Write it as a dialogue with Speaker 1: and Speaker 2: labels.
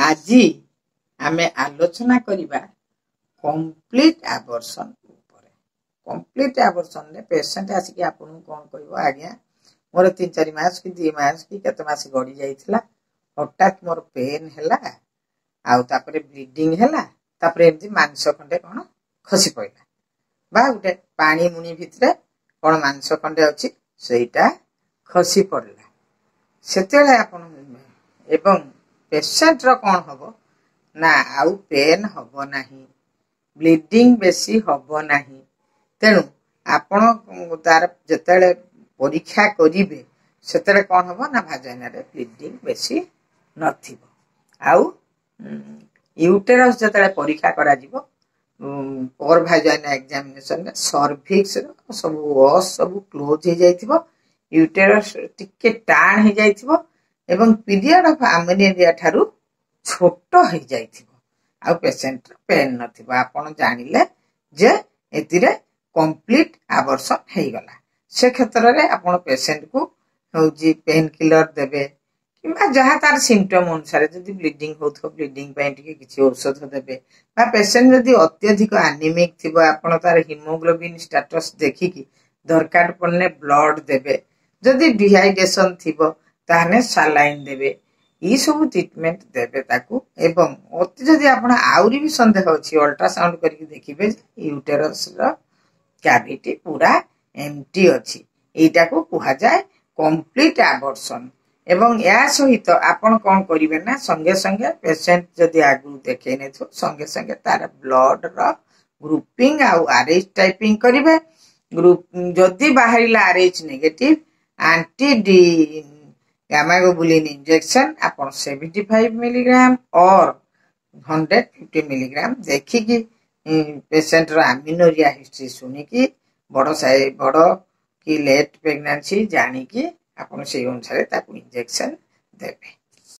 Speaker 1: ଆଜି ଆମେ ଆଲୋଚନା କରିବା କମ୍ପ୍ଲିଟ୍ ଆବର୍ସନ୍ ଉପରେ। କମ୍ପ୍ଲିଟ୍ ଆବର୍ସନରେ ପେସେଣ୍ଟ ଆସିକି ଆପଣଙ୍କୁ କ'ଣ କହିବ? ଆଜ୍ଞା, ମୋର 3-4 ମାସ କି 2 ମାସ କି କେତେ ମାସ ଗଡ଼ି ଯାଇଥିଲା, ହଠାତ୍ ମୋର ପେନ୍ ହେଲା, ଆଉ ତାପରେ ବ୍ଲିଡିଂ ହେଲା, ତାପରେ ଏମିତି ମାଂସ ଖଣ୍ଡେ କ'ଣ ଖସି ପଡ଼ିଲା ବା ଗୋଟେ ପାଣି ମୁଣି ଭିତରେ କ'ଣ ମାଂସ ଖଣ୍ଡେ ଅଛି, ସେଇଟା ଖସି ପଡ଼ିଲା। ସେତେବେଳେ ଆପଣ ଏବଂ ପେସେଣ୍ଟର କ'ଣ ହବ ନା, ଆଉ ପେନ୍ ହବ ନାହିଁ, ବ୍ଲିଡିଂ ବେଶୀ ହବ ନାହିଁ। ତେଣୁ ଆପଣ ତାର ଯେତେବେଳେ ପରୀକ୍ଷା କରିବେ, ସେତେବେଳେ କ'ଣ ହବ ନା, ଭାଜାଇନାରେ ବ୍ଲିଡିଂ ବେଶୀ ନଥିବ। ଆଉ ୟୁଟେରସ୍ ଯେତେବେଳେ ପରୀକ୍ଷା କରାଯିବ ପର ଭାଜାଇନା ଏକ୍ଜାମିନେସନରେ, ସର୍ଭିକ୍ସର ସବୁ ଅସ୍ ସବୁ କ୍ଲୋଜ୍ ହେଇଯାଇଥିବ, ୟୁଟେରସ୍ ଟିକେ ଟାଣ ହେଇଯାଇଥିବ ଏବଂ ପିରିୟଡ଼ ଅଫ୍ ଆମେନୋରିଆ ଠାରୁ ଛୋଟ ହେଇଯାଇଥିବ, ଆଉ ପେସେଣ୍ଟର ପେନ୍ ନଥିବ। ଆପଣ ଜାଣିଲେ ଯେ ଏଥିରେ କମ୍ପ୍ଲିଟ୍ ଆବର୍ସନ୍ ହେଇଗଲା। ସେ କ୍ଷେତ୍ରରେ ଆପଣ ପେସେଣ୍ଟକୁ ହେଉଛି ପେନ୍ କିଲର ଦେବେ କିମ୍ବା ଯାହା ତାର ସିମ୍ପଟମ୍ ଅନୁସାରେ, ଯଦି ବ୍ଲିଡିଂ ହେଉଥିବ ବ୍ଲିଡିଂ ପାଇଁ ଟିକେ କିଛି ଔଷଧ ଦେବେ, ବା ପେସେଣ୍ଟ ଯଦି ଅତ୍ୟଧିକ ଆନିମିକ୍ ଥିବ, ଆପଣ ତାର ହିମୋଗ୍ଲୋବିନ୍ ଷ୍ଟାଟସ୍ ଦେଖିକି ଦରକାର ପଡ଼ିଲେ ବ୍ଲଡ୍ ଦେବେ। ଯଦି ଡିହାଇଡ୍ରେସନ୍ ଥିବ ତାହେଲେ ସାଲାଇନ୍ ଦେବେ। ଏଇସବୁ ଟ୍ରିଟମେଣ୍ଟ ଦେବେ ତାକୁ। ଏବଂ ଅତି ଯଦି ଆପଣ ଆହୁରି ବି ସନ୍ଦେହ ଅଛି, ଅଲ୍ଟ୍ରାସାଉଣ୍ଡ କରିକି ଦେଖିବେ ଯେ ୟୁଟେରସ୍ର କ୍ୟାଭିଟି ପୁରା ଏମ୍ଟି ଅଛି। ଏଇଟାକୁ କୁହାଯାଏ କମ୍ପ୍ଲିଟ୍ ଆବର୍ସନ୍। ଏବଂ ଏହା ସହିତ ଆପଣ କ'ଣ କରିବେ ନା, ସଙ୍ଗେ ସଙ୍ଗେ ପେସେଣ୍ଟ ଯଦି ଆଗରୁ ଦେଖେଇ ନେଇଥିବ, ସଙ୍ଗେ ସଙ୍ଗେ ତାର ବ୍ଲଡର ଗ୍ରୁପିଂ ଆଉ ଆର୍ ଏଚ୍ ଟାଇପିଂ କରିବେ। ଗ୍ରୁପ ଯଦି ବାହାରିଲା R H negative, anti D gamma globulin injection ଆପଣ 75 ମିଲିଗ୍ରାମ ଅର୍ 150 ମିଲିଗ୍ରାମ ଦେଖିକି, ପେସେଣ୍ଟର ଆମିନୋରିଆ ହିଷ୍ଟ୍ରି ଶୁଣିକି, ବଡ଼ ସାଇ ବଡ଼ କି ଲେଟ୍ ପ୍ରେଗନାନ୍ସି ଜାଣିକି ଆପଣ ସେଇ ଅନୁସାରେ ତାକୁ ଇଞ୍ଜେକ୍ସନ ଦେବେ।